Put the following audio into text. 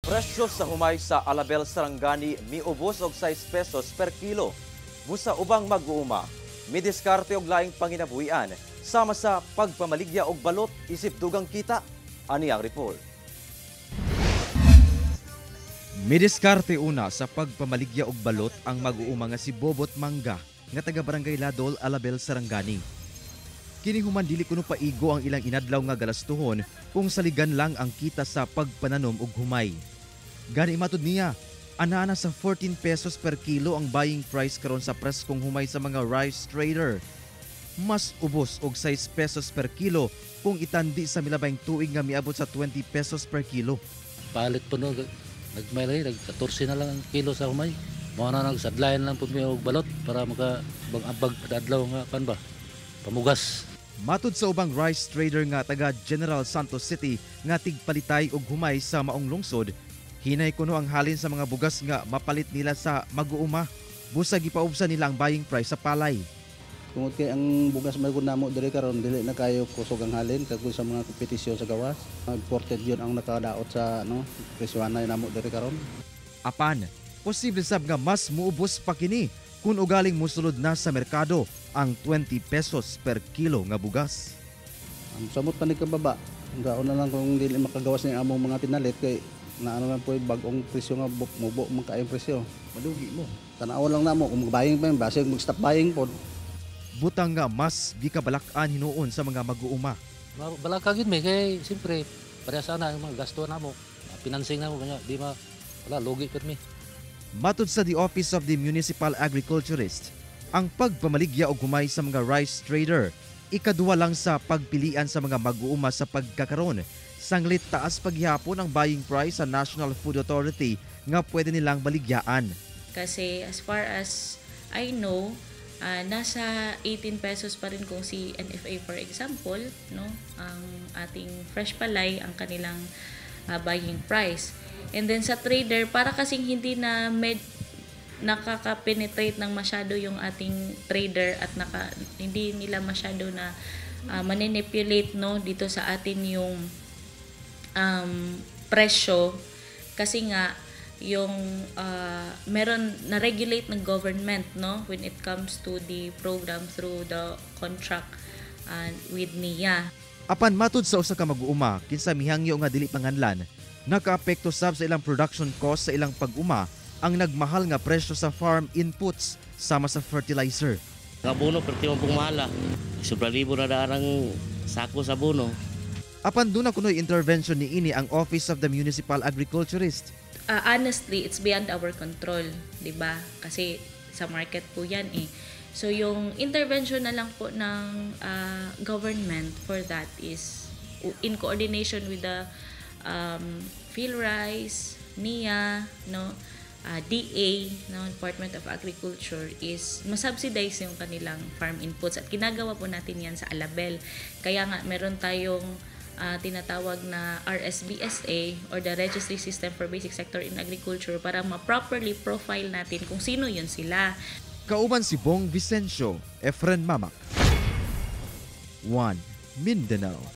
Presyo sa humay sa Alabel, Sarangani miubos og 6 pesos per kilo. Busa ubang mag-uuma, midiskarte og laing panginabuhian sama sa pagpamaligya og balot isip dugang kita. Ani ang report. Midiskarte una sa pagpamaligya og balot ang mag-uuma nga si Bobot Mangga nga taga Barangay Ladol, Alabel, Sarangani. Kini human dili kuno paigo ang ilang inadlaw nga galastuhon kung saligan lang ang kita sa pagpananom og humay. Gani matud niya, ana-ana sa 14 pesos per kilo ang buying price karon sa preskong humay sa mga rice trader. Mas ubos og 6 pesos per kilo kung itandi sa milabayng tuig nga miabot sa 20 pesos per kilo. Palit po no, nagmay lagi, nag 14 na lang ang kilo sa humay. Mao na nagsadlayan lang po mi og balot para maka abag adlaw nga kan ba, pamugas. Matud sa ubang rice trader nga taga General Santos City nga tigpalitay og humay sa maong lungsod, hinay kuno ang halin sa mga bugas nga mapalit nila sa mag-uuma. Busa gipaubsa nila ang buying price sa palay. Tungod kay ang bugas may namo diri karon dili na kayo kusog ang halin kag sa mga kompetisyon sa gawas. Imported yun ang nakadaot sa ano presyohanay namo diri karon. Apan, posible sab nga mas muubos pa kini kung ugaling musulod na sa merkado ang 20 pesos per kilo nga bugas. Ang samot pa ni kababa. Ang na lang kung dili makagawas ni among mga pinalit kay naano lang po yung bagong presyo nga mubo man kaayong presyo. Malugi mo. Tanaw lang namo kung mag-buying pa yun, base mag-stop buying pod. Butang nga mas gikabalak-an hinuon sa mga mag-uuma. Balaka gyud mi kay siyempre pareha sana ang mga gasto namo, financing namo kanya di ma wala lugi pud mi. Matud sa the Office of the Municipal Agriculturist, ang pagpamaligya og humay sa mga rice trader, ikaduwa lang sa pagpilian sa mga mag-uuma sa pagkakaron. Sanglit taas paghihapon ang buying price sa National Food Authority nga pwede nilang baligyaan. Kasi as far as I know, nasa 18 pesos pa rin kung si NFA, for example, no, ang ating fresh palay ang kanilang buying price. And then sa trader, para kasing hindi na nakaka-penetrate ng masyado yung ating trader at hindi nila masyado na manipulate, no, dito sa atin yung presyo kasi nga yung meron na regulate ng government, no, when it comes to the program through the contract with NIA. Apan matud sa usa ka mag-uuma kinsa mihangyo nga dili panganlan, nakaapekto sab sa ilang production cost sa ilang pag-uma ang nagmahal nga presyo sa farm inputs sama sa fertilizer. Ang abono, perti man pong mahala. Sobra libo na daan ang sako sa abono. Apan duna kunoy intervention niini ang Office of the Municipal Agriculturist. Honestly, it's beyond our control, 'di ba? Kasi sa market po 'yan eh. So yung intervention na lang po ng government for that is in coordination with the PhilRice, NIA, no, DA, no, Department of Agriculture, is masubsidize yung kanilang farm inputs at ginagawa po natin yan sa Alabel. Kaya nga meron tayong tinatawag na RSBSA or the Registry System for Basic Sector in Agriculture para ma-properly profile natin kung sino yun sila. Kauban si Bong Vicencio, Efren Mamak. 1 Mindanao.